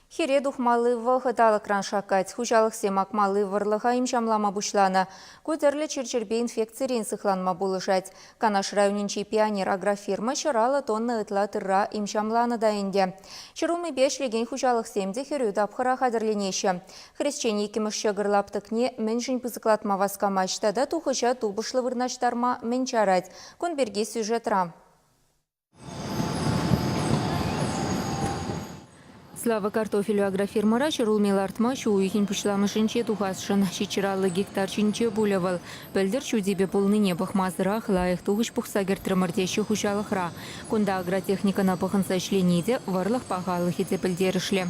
Хире тухмалли вӑхӑт алӑкран шаккать. Хуҫалӑхсем акмалли вӑрлӑха имҫамлама пуҫланӑ. Ку тӗрлӗ чир-чӗрпе инфекцирен сыхланма пулӑшать. Канаш районӗнчи Пионер агрофирма ҫӑраллӑ тонна ытла тырра имҫамланӑ та ӗнтӗ. Ҫӗрулмипе ӗҫлекен хуҫалӑхсем те хӗрӳ тапхӑра хатӗрленеҫҫӗ. Хресчен иккӗмӗш ҫӑкӑр лаптӑкне мӗншӗн пысӑклатма васкамасть тата тухӑҫа тупӑшлӑ вырнаҫтарма мӗн чарать? Кун пирки сюжетра. Слава картофелю агрофирмӑра ҫӗрулми лартма ҫу уйӑхӗн пуҫламӑшӗнче тухасшӑн. Ҫичҫӗраллӑ гектар ҫинче пулӗ вӑл. Пӗлтӗр ҫу типӗ пулнине пӑхмасӑрах лайӑх тухӑҫ пухса кӗртрӗмӗр теҫҫӗ хуҫалӑхра. Кунта агротехникӑна пӑхӑнса ӗҫлени те, вӑрлӑх пахалӑхӗ те пӗлтерӗшлӗ.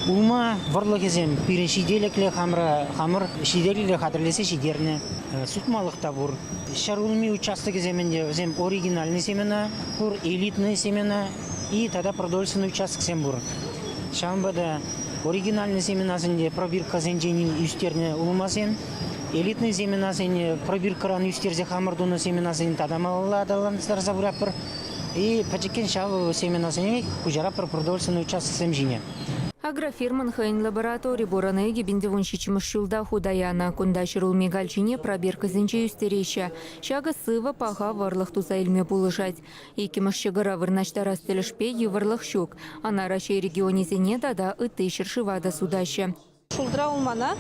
Улма вӑрлӑхӗсем пирӗн ҫителӗклӗ хамӑра хамӑр ҫителӗклӗ хатӗрлесе ҫитернӗ. Сутмалӑх та пур. Ҫӗрулми участокӗсем ӗнтӗ вӗсем оригинальный семена пур, элитный семена и тата продовольственный участоксем пур. Ҫавӑнпа та оригинальный семенасене пробиркӑсенчен ӳстернӗ улмасем, элитный семенасене пробиркӑран ӳстерсе хамӑр тунӑ семенасене тата малалла аталантарса пыратпӑр. И пӗчӗккӗн ҫав семенасене куҫаратпӑр продовольственный участоксем ҫине. Агрофирмӑн хӑйӗн лаборатори пур. Ӑна 2017 ҫулта хута янӑ. Кунта ҫӗрулми калчине пробиркӑсенче ӳстереҫҫӗ. Ҫакӑ сывӑ, паха вӑрлӑх туса илме пулӑшать. Иккӗмӗш ҫӑкӑра вырнаҫтарас тӗлӗшпе йывӑрлӑх ҫук. Ӑна Раҫҫей регионӗсене тата ытти ҫӗршыва та сутаҫҫӗ. Шултра улмана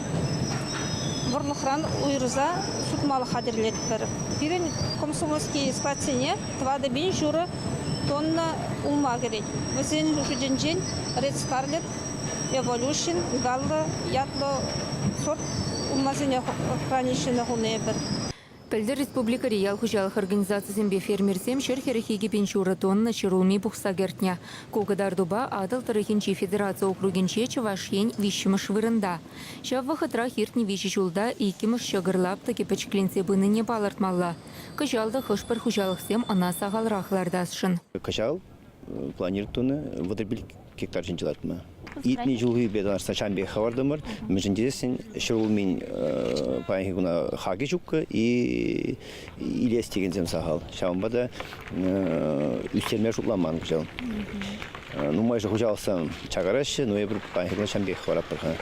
вӑрлӑхран уйӑрса сутмалӑх хатӗрлетпӗр. Пирӗн комсомольски складсене 4,5 тонна улма кӗрет. Вӗсен шутӗнчен Red Scarlet, Evolution, Галло ятлӑ сорт улмасене хранилищӗне хунӑ эпир. Пӗлтӗр республикӑри ял хуҫалӑх организацийӗсемпе фермерсем 142 пин ҫурӑ тонна ҫӗрулми пухса кӗртнӗ. Ку кӑтартупа Атӑл тӑрӑхӗнчи федераци округӗнче Чӑваш Ен виҫҫӗмӗш вырӑнта. Ҫав вӑхӑтрах иртнӗ виҫӗ ҫулта иккӗмӗш ҫӑкӑр лаптӑкӗ пӗчӗкленсе пынине палӑртмалла. Кӑҫал та хӑш-пӗр хуҫалӑхсем ӑна сахалрах лартасшӑн. Кӑҫал планир тунӑ 35 гектар ҫинче лартма. Иртнӗ ҫулхипе танлашса ҫавӑн пек хӑвартӑмӑр. Мӗншӗн тесен ҫӗрулмин паянхи куна хакӗ ҫуккӑ и илес текенсем сахал. Ҫавӑнпа та ӳстерме шутламан кӑҫал. Нумайӑшӗ хуҫалӑхсем чакараҫҫӗ, но эпир паянхи куна ҫавӑн пек хӑваратпӑр-ха.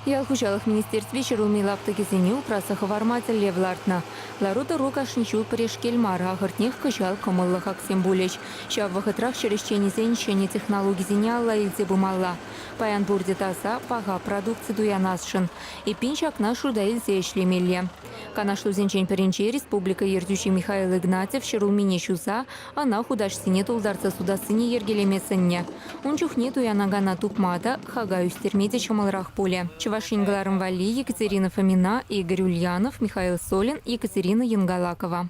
Ял хуҫалӑх министерстви ҫӗрулми лаптӑкӗсене упраса хӑварма тӗллев лартнӑ. Лару-тӑру кашни ҫул пӗрешкел мар, ахӑртнех кӑҫал кӑмӑллӑ хаксем пулӗҫ. Ҫав вӑхӑтрах ҫӗр ӗҫченӗсен ҫӗнӗ технологисене алла илсе пымалла. Паян пурте таса, паха продукци туянасшӑн. Эппин ҫакна шута илсе ӗҫлемелле. Канашлусенчен пӗринче республика ертӳҫи Михаил Игнатьев ҫӗрулмине ҫуса ӑна хутаҫсене тултарса сутассине йӗркелеме сӗннӗ. Ун чухне туянакана тупма та, хака ӳстерме те ҫӑмӑлрах пулӗ. Чӑваш Ен кӑларӑм валли Екатерина Фомина, Игорь Ульянов, Михаил Солин, Екатерина Янгалакова.